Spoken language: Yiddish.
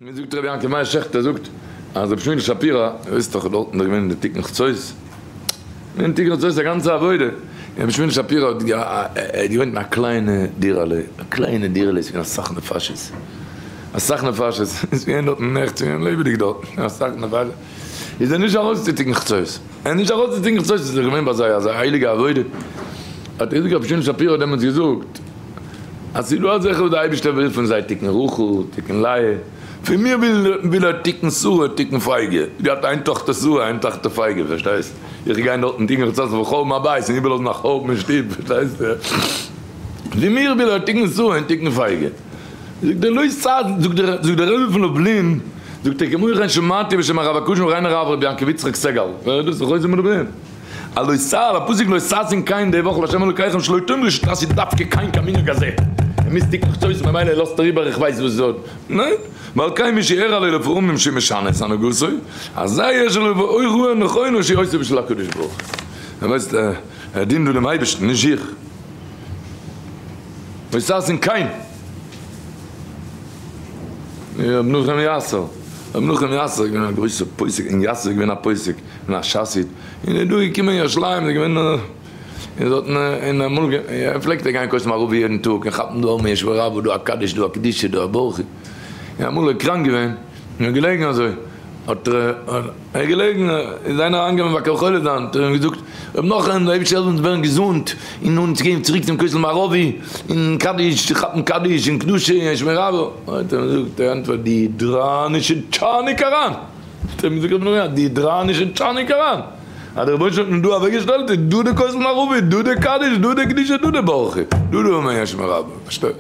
מיר זאגט רבי יעקב מאיר שעכטער זאגט אז רבי שמואל שפירא, איר וויסט דאך דארטן איז געווען די תיקון חצות, געווען תיקון חצות א גאנצע עבודה, און רבי שמואל שפירא האט געוואוינט אין א קליינע דירה'לע, א קליינע דירה'לע איז געווען אסאך נפשות, אסאך נפשות, איז געווען דארטן נעכט, ס'איז געווען לעבעדיג דארטן, אסאך נפשות, איז ער נישט ארויס צו תיקון חצות, ער איז נישט ארויס צו תיקון חצות, איז דאך געווען ביי זיי אזא הייליגע עבודה, האט רבי שמואל שפירא דעמאלטס געזאגט. אז ס'איז דא אזעלכע וואס דער אייבערשטער וויל פון זיי תיקון רחל, תיקון לאה, פון מיר וויל ער תיקון שרה, תיקון פייגע, געהאט איין טאכטער שרה, איין טאכטער פייגע, פארשטייסט? איך גיי דארטן תיקון חצות אויף חורבן הבית און איבערלאזן א חורבן אין שטוב, פארשטייסט? פון מיר וויל ער תיקון שרה און תיקון פייגע. זאגט ער לא סת, זאגט דער רבי פון לובלין, זאגט ער כמו כן שמעתי בשם הרב הקדוש מורינו הרב רבי יעקב יצחק סגל, ווער איז דאס? דער חוזה מלובלין. א לא תעשה, א פסוק לא תעשון כן די וואך לה' אלוקיכם שלא תאמרו שתעשו דווקא כן כמנהג הזה, ער מוז תיקון חצות ממילא לאזט ער איבער איך ווייס וואס זאל, ניין, ועל כן מי שיראה לו לפעמים שמשנה את הנהגתו, אזי יש לו הוראה נכונה שעושה בשביל הקדוש ברוך הוא, ער ווייסט ער דינט דא דעם אייבערשטן נישט זיך, לא תעשון כן. ר' נחום יאסער, ר' נחום יאסער איז געווען א גרויסער פוסק, אין יאסער איז געווען א פוסק און א ש"ס איד, און איז דא געקומען אין ירושלים איז געווען און דארטן און אמאל פלעגט ער גיין כותל מערבי יעדן טאג און כאפן דא אמן ישמור רבא דא א קדיש דא א קדושה דא א ברכו, און אמאל איז ער קראנק געווען און איז געלעגן אזוי האט ער איז געלעגן איז איינער אריינגעקומען מבקר חולה זיין האט ער אים געזאגט רבי נחום דער אייבערשטער זאל אונז ווערן געזונט און אונז גיין צוריק צום כותל מערבי און קדיש כאפן קדיש און קדושה און ישמור רבא האט ער אים געזאגט ער ענטפערט די דראנישע טשאניק אריין. האט ער אים געזאגט רבי נחמן די דריי נישט אין טשאניק אריין, אז דער רבונו של עולם האט מיר דא אוועק געשטעלט איז דא די כותל מערבי, דא די קדיש, דא די קדושה, דא די ברכו, דא די אמן יהא שמיה רבא, פארשטייט.